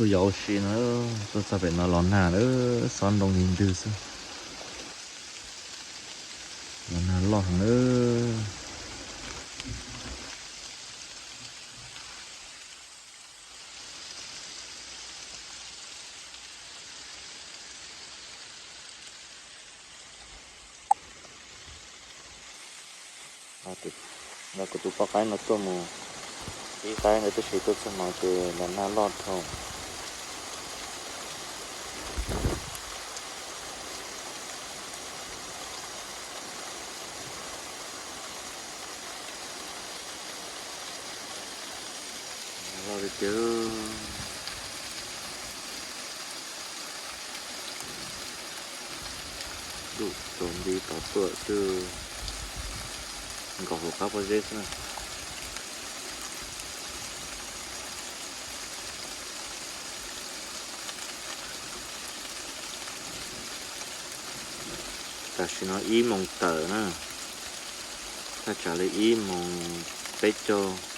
Tuaj yos ua si no, tuaj txog pem no los nag lawm, xob nroo li ntws xwb. Los nag loj heev lawm. Nqa kuv tus poj qaib no tuaj mus ib qaib ntawd, tab sis tuaj txog no ces los nag loj dhau. Loj tiag tiag. Dub tsaus nti tod tuaj xwb, nkaus hauv qab pob zeb xwb na. Tam sim no ib moos tawm na, thaj tsam li ib moos peb caug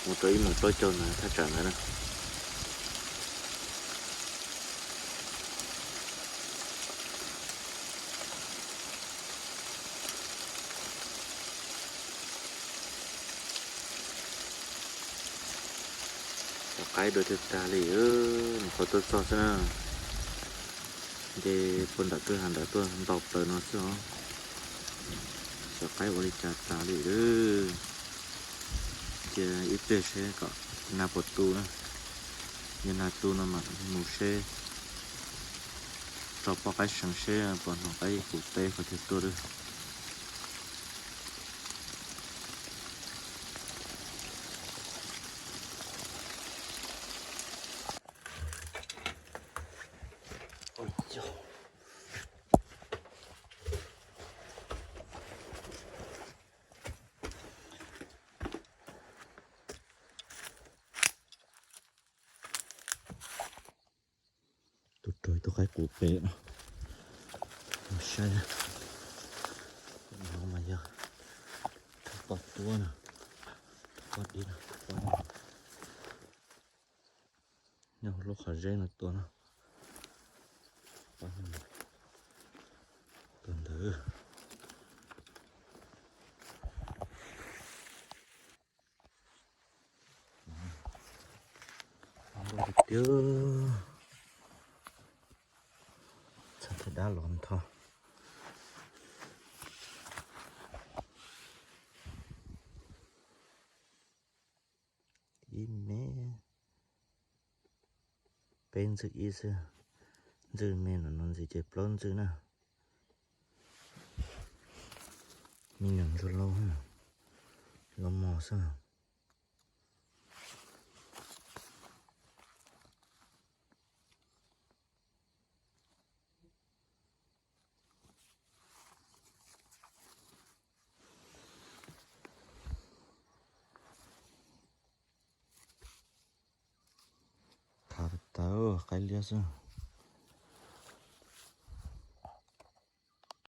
mus rau ib moos plaub caug ntawd thaj tsam ntawd na. Cov qaib dua twg tag li, nws qhuav tuaj txog xwb na. Nce puag nram kwj ha nrad tuaj ntau plaws no xwb os. Cov qaib ua li cas tas li lawm. Cia ib pliag seb kom nag puas tu na. Yog nag tu no mam mus seb, tso poj qaib seev seb puas hnov qaib qus pe qhov twg tuaj lawm. Tuaj raug ib tug qaib qus pem no. Mus saib, no mas yog thawj poj tuab no, poj dib no, poj no. Nyob hauv lub qhov zeb no tua no. Tua ntawd. Tiag, txhaj thaj dab los ntho. Ib me, peb ntxwg ib xwb, ntxwg me no no ntxiv ces plaub ntxwg na. Me nyuam ntsuag lauj, los mos xwb. Khav tawv qaib liab xwb.